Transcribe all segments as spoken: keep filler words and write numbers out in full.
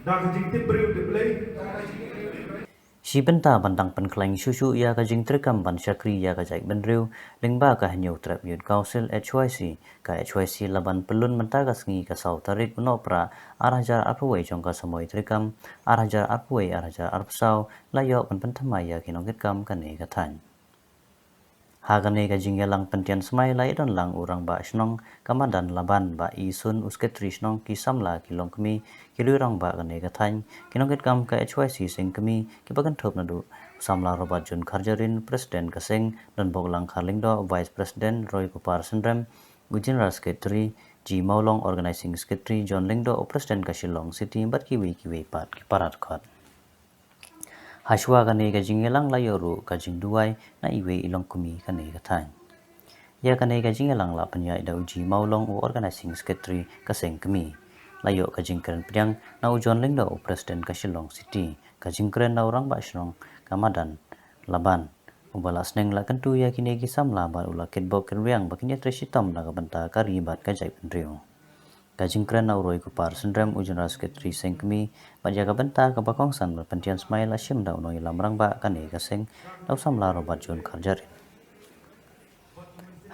Da ka jingtip briew tip Blei. Shi bynta ban dang pynkhlaiñ shuh shuh ïa ka jingtreikam ban shakri ïa ka jaitbynriew lyngba ka Hynñiewtrep Youth Council, H Y C, ka H Y C la ban pynlong mynta ka sngi ka saw tarik u Nohprah ar hajar arphew wei jong ka samoi treikam ar hajar arphew wei ar hajar arphew saw, la ïoh ban pynthymmai ïa ki nongkitkam kane ka thaiñ. Ha kane ka jingïalang pyntian smai la ïadon lang u Rangbah Shnong ka madan Laban, Bah Isun, u Secretary Shnong, ki samla, ki longkmie, ki rangbah kane ka thaiñ, ki nongkitkam ka H Y C seng kmie, kiba kynthup naduh u samla Robert John Kharjahrin, President ka seng, Donbok Langkhar Lyngdoh, Vice President, Roy Kupar Synrem, u General Secretary, G Mawlong, Organizing Secretary, John Lyngdoh, u President ka Shillong City, bad kiwei kiwei pat ki para dkhot. Hashwa kane ka jingïalang la ïoh ruh ka jingduwai na iwei i longkmie kane ka thaiñ. Ïa kane ka jingïalang la pynïaid da u G Mawlong, u Organizing Secretary ka seng kmie. La ïoh ka jingkren pdiang na u John Lyngdoh, u President ka Shillong City, ka jingkren na u Rangbah Shnong ka madan Laban, uba la sneng la kyntu ïa kine ki samla bad u la kitbok kitrwiang ba kin ïatrei shitom na ka bynta ka ri bad ka jaitbynriew. Ka jingkren na u Roy Kupar Synrem, u General Secretary seng kmie, bad ïa ka bynta kaba kongsan bad pyntian smai la shim da u nongïalam rangbah kane ka seng, da u samla Robert John Kharjahrin.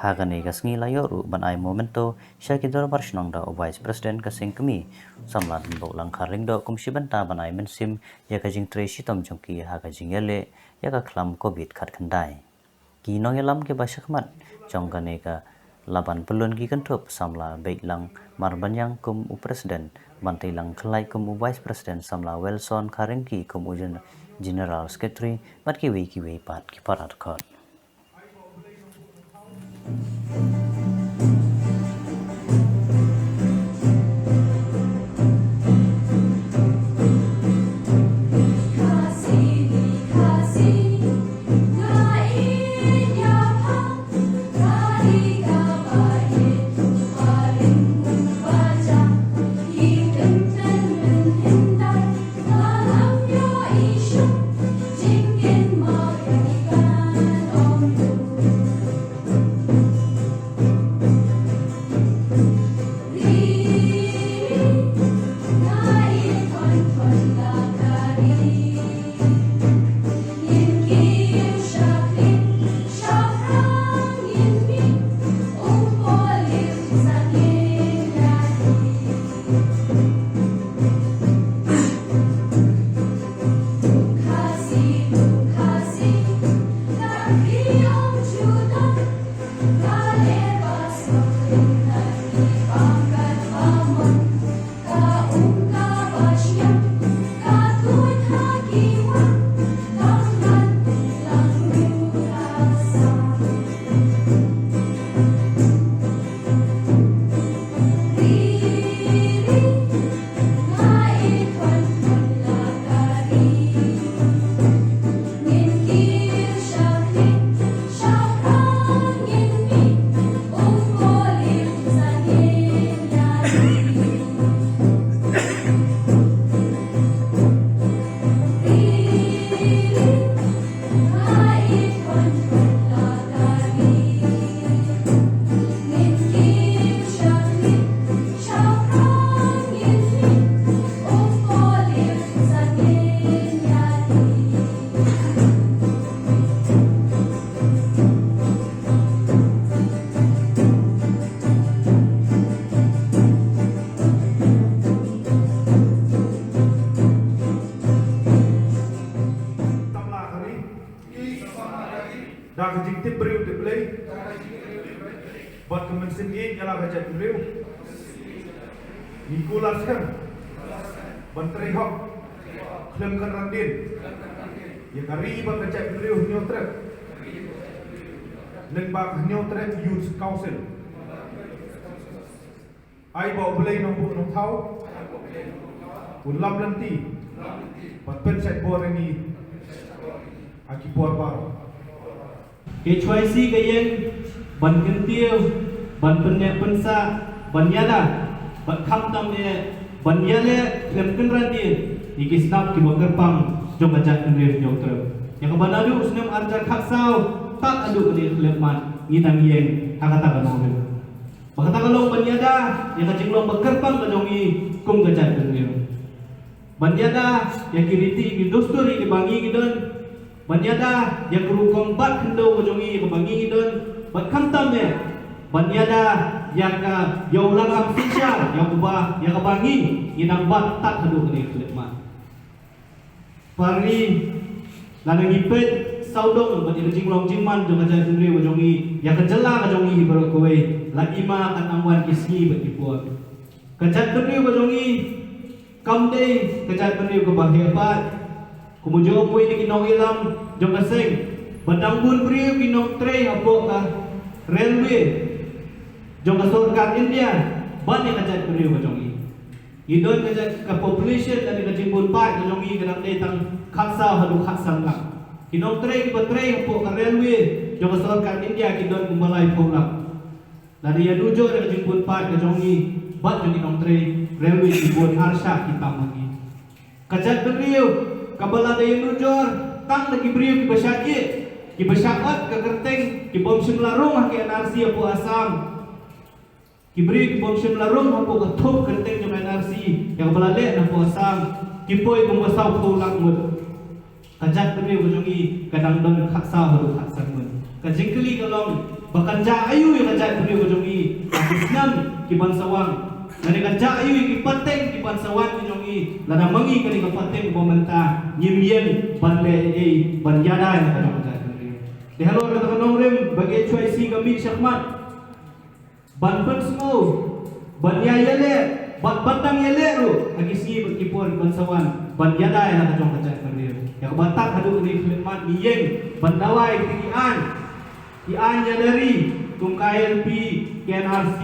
Ha kane ka sngi la ïoh ruh ban ai memento sha ki dorbar shnong da u Vice President ka seng kmie, u samla Donbok Langkhar Lyngdoh, kum shi bynta ban ai mynsiem ïa ka jingtrei shitom jong ki ha ka jingïaleh ïa ka khlam Covid khatkhyndai. Ki nongïalam kiba shakhmat jong kane ka Laban pynlong ki kynthup samla Beitlang Marbaniang kum u President, Bantelang Khlait kum u Vice President, samla Wilson Kharengki kum u Gen-, General Secretary, bad kiwei kiwei pat ki para dkhot. Da ka jingtip briew tip Blei. Bad ka mynsiem ïeit ïa la ka jaitbynriew. Ngi kular skhem ban trei hok khlem kynran dien ïa ka ri bad ka jaitbynriew Hynñiewtrep lyngba ka Hynñiewtrep Youth Council. Ai ba U Blei Nongbuh Nongthaw un lam lynti bad pynshait bor ïa ngi ha ki por baroh. H Y C ka ïeng ban kyntiew, ban pynneh pynsah, ban ïada, ban khamtam eh, ban ïaleh khlem kynran dien ïa ki snap kiba kyrpang jong ka jaitbynriew Hynñiewtrep. Ïa kaba naduh u snem arhajar khatsaw tad haduh kane ka khyllipmat ngi dang ïeng ha kata ka nongrim. Ba kata ka long ban ïada ïa ka jinglong ba kyrpang ka jong ngi kum ka jaitbynriew. Ban ïada ïa ki riti ki dustur ïa kiba ngi ngi don. Ban ïada ïa ka rukom bat khyndew ka jong ngi ïa kaba ngi ngi don. Bad khamtam eh ban ïada ïa ka, ïa u lakam synshar ïa kaba, ïa kaba ngi ngi nang bat tad haduh kane ka khyllipmat. Parri, lada ngi peit sawdong bad ïa ka jinglong jingman jong ka jaitbynriew ka jong ngi, ïa ka jylla ka jong ngi hi baroh kawei, la i ma kan nang wan ki sngi bad ki por. Ka jaitbynriew ka jong ngi kam dei ka jaitbynriew kaba heh paid. Kumjuh uwei na ki nongïalam jong ka seng, ba dang bun briew ki nongtrei hapoh ka railway jong ka sorkar India ban ïa ka jaitbynriew ka jong ngi. Ngi don ka jait, ka population lane ka jingbun paid ka jong ngi ka dang dei tang khatsaw haduh khatsan lak. Ki nongtrei kiba trei hapoh ka railway jong ka sorkar India ki don kumba laiphew lak. Lada ïanujor ïa ka jingbun paid ka jong ngi bad jong ki nongtrei railway ki bun arshah ki tam ma ngi. Ka jaitbynriew kaba lada ïanujor tang da ki briew kiba shah ïeit, kiba shah ot ka kyrteng, ki bym shym la rung ha ki N R C hapoh Assam. Ki briew ki bym shym la rung hapoh ka thup kyrteng jong N R C ïa kaba la leh na hapoh Assam, ki poi kumba sawphew lak ngut. Ka jaitbynriew ka jong ngi ka dang don khatsaw haduh khatsan ngut. Ka jingkylli ka long ba kan jah aïu ïa ka jaitbynriew ka jong ngi ha ki snem ki ban sa wan? Lane kan jah aïu ïa ki pateng ki ban sa wan ki jong ngi lada ma ngi kane ka pateng ba mynta ngim ïeng ban leh ei ei ban ïada ïa ka jong ka jaitbynriew? Te halor kata ka nongrim ba ka H Y C ka mih shakhmat ban pynsngew, ban ïa ïaleh, ban, ban dang ïaleh ruh ha ki sngi bad ki por ban sa wan ban ïada ïa la ka jong ka jaitbynriew. Ïa kaba tad haduh kane ka khyllipmat ngi ïeng ban dawa ïa ki aiñ, ki aiñ ïada ri kum ka I L P, ka N R C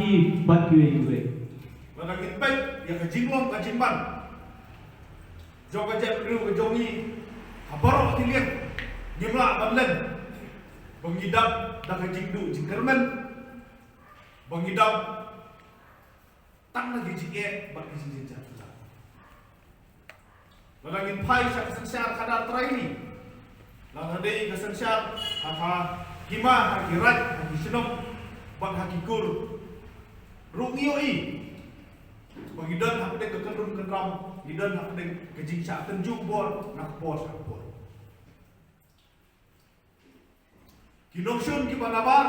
bad kiwei kiwei. Lada ngin peit ïa ka jinglong ka jingman jong ka jaitbynriew ka jong ngi ha baroh ki liang, ngim lah ban len ba ngi dap da ka jingduh jingkyrmen, ba ngi dap tang na ki jingeh bad ki jingjynjar. Lada ngin phai sha ka synshar khadar trai hi, lada dei ka synshar ha ka hima, ha ki raid, ha ki shnong bad ha ki kur ruh ngi ïohi ba ngi don hapdeng ka kynrum kynram, ngi don hapdeng ka jingshah tynjuh bor na ka por sha ka por. Ki nongshun kiba nabar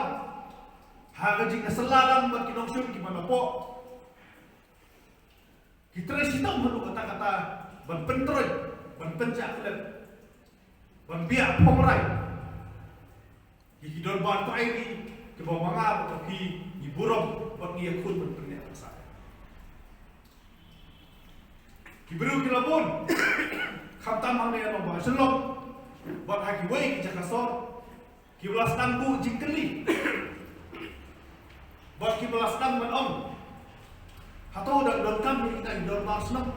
ha ka jingïasylla lang bad ki nongshun kiba napoh ki trei shitom haduh katta katta ban pyntreikam, ban pynjah klet, ban biah phongrai ïa ki dorbar trai ri kiba ma nga bad phi ngi burom bad ngi ïakhun ban pynïaid nuksa. Ki briew ki la bun, khamtam hangne ha Nongbah Shillong bad ha kiwei ki jaka sor, kiba la sdang buh jingkylli bad kiba la sdang ban ong, hato dang donkam ïa kita ki dorbar shnong?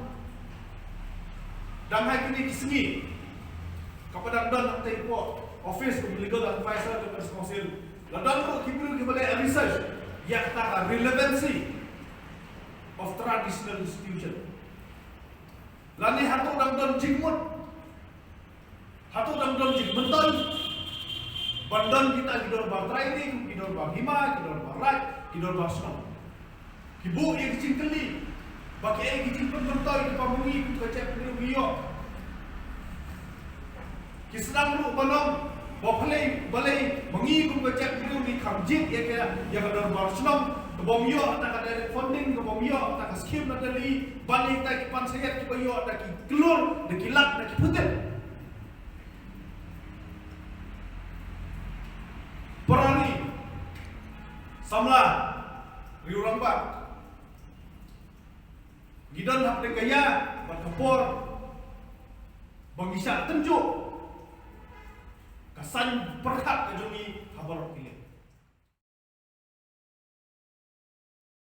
Dang ha kine ki sngi kaba dang don hangtei hapoh office kum legal advisor ka Defence Council, la don ruh ki briew kiba leh research ïa kata ka relevancy of traditional institution. Lane hato dang don jingmut, hato dang don jingmyntoi ban don kita ki dorbar trai ri, ki dorbar hima, ki dorbar raid, ki dorbar shnong? Ki buh ïa ki jingkylli ba kiei ki jingpynmyntoi kiba ma ngi kum ka jaitbynriew ngi ïoh. Ki sdang ruh ban ong ba balei, balei ma ngi kum ka jaitbynriew ngi kham jied ïa ka, ïa ka dorbar shnong kaba ym ïoh kata ka direct funding, kaba ym ïoh kata ka skim na Delhi ban ïa kita ki panchayat kiba ïoh da ki klur, da ki lak, da ki phew tip. Para ri samla, riew rangbah, ngi don hapdeng ka ïa bad ka por ba ngi shah tynjuh ka saiñ pyrkhat ka jong ngi ha baroh ki liang.